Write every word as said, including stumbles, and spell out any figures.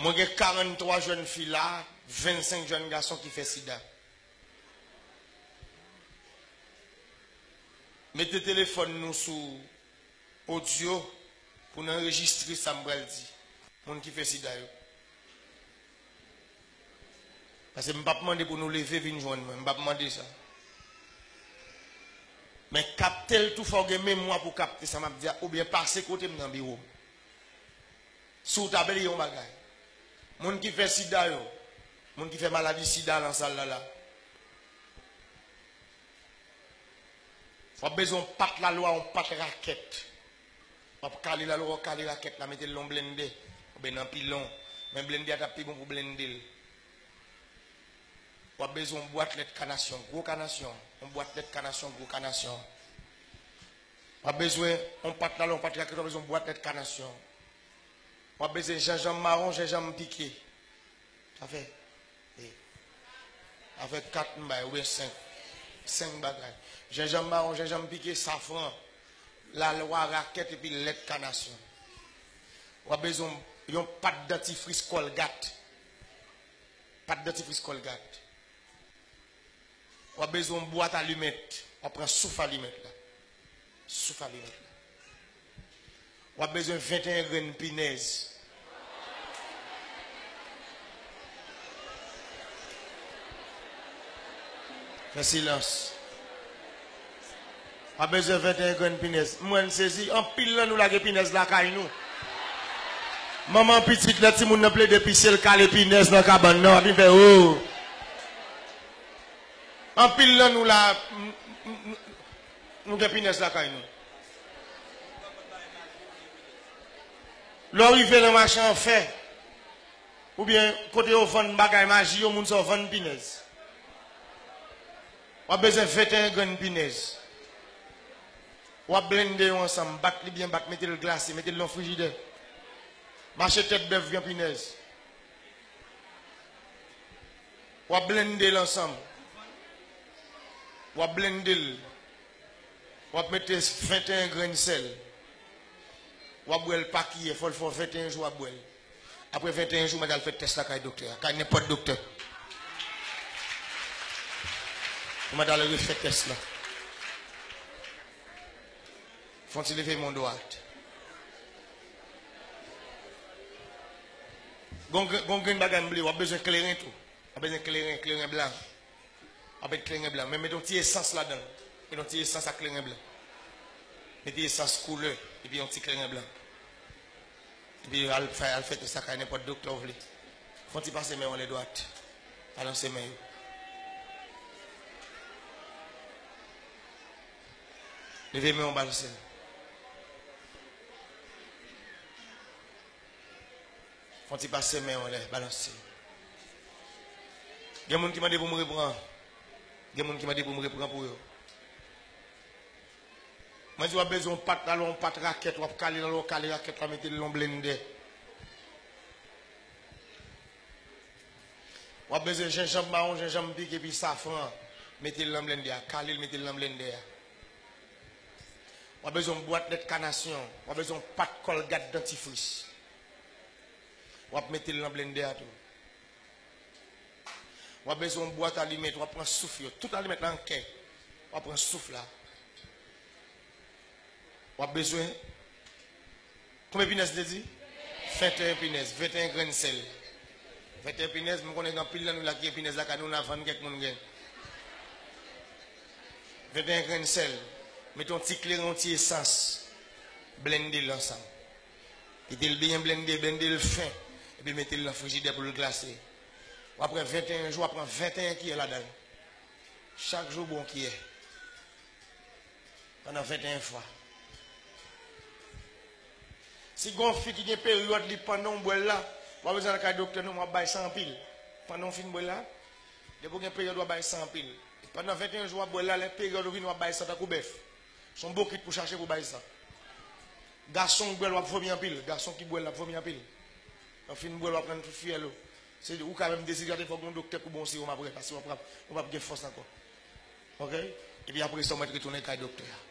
Mwen gen karannntwa jèn fi la, vennsenk jèn gason ki fè sida. Mete telefòn nou sou odyo pou n anrejistre sa m pral di. Moun ki fè sida yo. Paske m p ap mande pou nou leve vin jwenn mwen. M p ap mande sa. Men kapte l tou, fò w gen memwa pou kapte sa m ap di a, oubyen pase kote m nan biwo m. Si w ta bliye yon bagay. Moun ki fè sida yo, moun ki fè maladi sida nan sal la la. W ap bezwen yon pat lalwa, yon pat rakèt. W ap kale lalwa, w kale rakèt la, mete l nan blende, oubyen nan pilon. Men blende a t ap pi bon pou blende l. W ap bezwen yon bwat lèt kanasyon, gwo kanasyon. Yon bwat lèt kanasyon, gwo kanasyon. W ap bezwen yon pat lalwa, yon pat rakèt, w ap bezwen yon bwat lèt kanasyon. W ap bezwen jenjanm mawon, jenjanm pike. Sa fè, e, sa fè kat m bay, oubyen senk. Senk bagay. Jenjanm mawon, jenjanm pike, safran, lalwa, rakèt epi lèt kanasyon. W ap bezwen yon pat dantifris Colgate. Pat dantifris Colgate. W ap bezwen yon bwat alimèt. W ap pran souf alimèt la. Souf alimèt la. W ap bezwen venteyen grenn pinèz. Fè silans. W ap bezwen venteyen grenn pinèz. M wè n sezi, anpil nan nou la gen pinèz lakay nou. Manman pitit, lè timoun nan plede pise, l kale pinèz nan kabann nan, w ap vin fè, o. Anpil nan nou la, m, m, m, nou gen pinèz lakay nou. Lè w rive nan mache an fè, oubyen kote yo vann bagay maji yo, moun sa yo vann pinèz. W ap bezwen venteyen grenn pinèz. W ap blende yo ansanm, bat li byen bat, mete l glase, mete l nan frijidè. Mache tèt bèf gen pinèz. W ap blende l ansanm. W ap blende l. W ap mete venteyen grenn sèl. W ap bwè l pa kiyè, fò l fè w venteyen jou w ap bwè l. Apre venteyen jou, w mèt al fè tès la kay doktè a, kay nenpòt doktè. Ou mèt al refè tès la. Fè w ti leve men w dwat. Gon gren-, gon grenn bagay m bliye, w ap bezwen kleren tou. W ap bezwen kleren, kleren blan. W ap met kleren blan. Men mete yon ti esans ladan l. Mete yon ti esans ak kleren blan. Mete esans koulè, epi yon ti kleren blan. Epi al fè, al fè tès la kay nenpòt doktè w vle. Fè yon ti pase men w anlè dwat. Balanse men yo. Leve men w, balanse l. Fè yon ti pase men w anlè, balanse. Gen moun ki mande pou m repran. Gen moun ki mande pou m repran pou yo. Mwen di w ap bezwen yon pat la, yon pat rakèt, w ap kale nan lò, kale rakèt la, mete l nan blendè. W ap bezwen jenjanm mawon, jenjanm pike, epi safran. Mete l nan blendè a, kale l, mete l nan blendè a. W ap bezwen yon bwat lèt kanasyon, w ap bezwen yon pat kòlgat dantifris. W ap mete l nan blendè a tou. W ap bezwen yon bwat alimèt, w ap pran souf yo, tout alimèt la an kè. W ap pran souf la. W ap bezwen, konbyen pinèz m te di? Venteyen pinèz, venteyen grenn sèl. Venteyen pinèz, m konnen gen anpil nan nou la ki gen pinèz lakay nou, n a vann kèk moun gen. Venteyen grenn sèl. Mete yon ti kleren, yon ti esans. Blende l ansanm. Kite l byen blende, blende l fen. Epi mete l nan frijidè pou l glase. W ap pran venteyen jou, w ap pran venteyen kiyè ladan l. Chak jou, bon kiyè. Pandan venteyen fwa. Si gen yon fi ki gen peryòd li pandan w bwè l la, w ap bezwen al kay doktè nou, w ap bay san anpil. Pandan w fin bwè l la, depi w gen peryòd, w ap bay san anpil. Pandan venteyen jou w ap bwè l la, lè peryòd ou vini, w ap bay san tankou bèf. Se yon bokit pou chache pou bay san. Gason k bwè l, w ap vomi anpil. Gason ki bwè l, l ap vomi anpil. Lè w fin bwè l, w ap rann tout fyèl ou. Se ou ka menm dezidrate, fòk gen yon doktè pou ba w siwo m apre, paske w ap, w ap gen fòs ankò. Oke? Epi apre sa, w mèt retounen kay doktè a.